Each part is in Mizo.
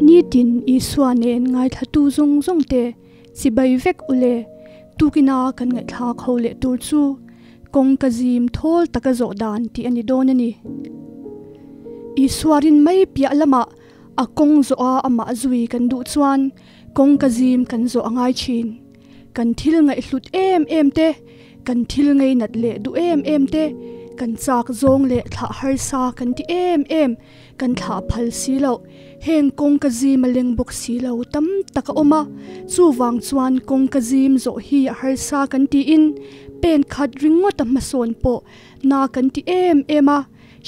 Nitin Isua nen ngaithlatu zawng zawng te chibai vek ule. Tukina kan ngaihthlak ho leh tur chu kawngka zim thawl taka zawh dan tih a ni dawn a ni. Isua rin mai piah lamah a kawng zawh a amah zui kan duh chuan kawngka zim kan zawh a ngai thin. Kan thil ngaihhlut em em te, kan thil ngeinat leh duh em em te, kan chak zawng leh thlah harsa kan ti em em, kan thlah phal si loh. Heng kawngka zim a leng bawk si lo tam tak a awm a, chuvang chuan kawngka zim zawh hi a harsa kan tiin pen khat ringawt a hmasawn pawh na kan ti em em a,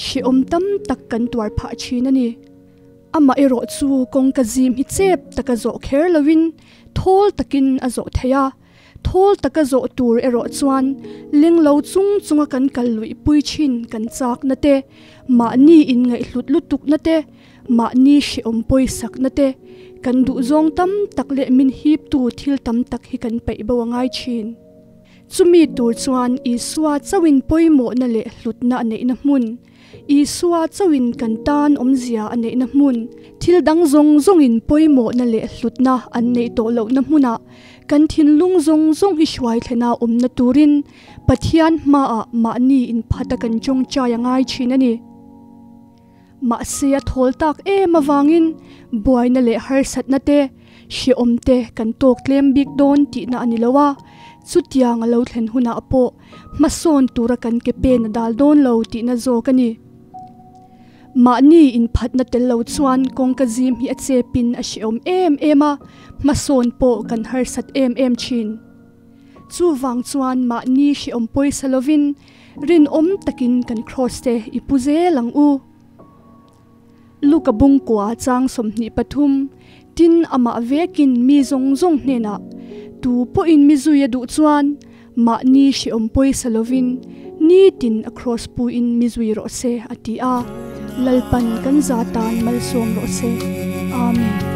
hrehawm tam tak kan tuar phah thin a ni. Amaherawh chu kawngka zim hi chep taka zawh kher loin thawl takin a zawh theih a, thawl taka zawh tur erawh chuan leng lo chung chunga kan kal luih pui thin kan chakna te, mahni inngaihhlut lutukna te, mahni hrehawm pawisakna te, kan duhzawng tam tak leh min hiptu thil tam tak hi kan peih bo a ngai thin. Chumi tur chuan Isua chauhin pawimawhna leh hlutna a neihna hmun, Isua chauhin kan tan awmzia a neihna hmun, thil dang zawng zawngin pawimawhna leh hlutna an neih tawh lohna hmunah kan thinlung zawng zawng hi hruai thlena awmna turin Pathian hmaah mahni inphata kan tawngtai a ngai thin a ni. Mahse a thawl tak em avangin buaina leh harsatna te, hrehawm te kan tawk tlem bik dawn tihna a ni lo a, chutiang a lo thlen hunah pawh hmasawn tura kan ke pen a dal dawn lo tihna zawk a ni. Mahni inphatna tel lo chuan kawngka zim hi a chepin a hrehawm em em a, hmasawn pawh kan harsat em em thin. Chuvang chuan mahni hrehawm pawisa lovin rinawm takin kan kraws te i pu zel ang u. Luka bungkua chang 23, Tin, amah vekin mi zawng zawng hnenah, Tu pawhin mi zui a duh chuan mahni hrehawm pawisa lovin nitin a kraws puin mi zui rawh se, a ti a. Lalpan kan za tan malsawm rawh se. Amen.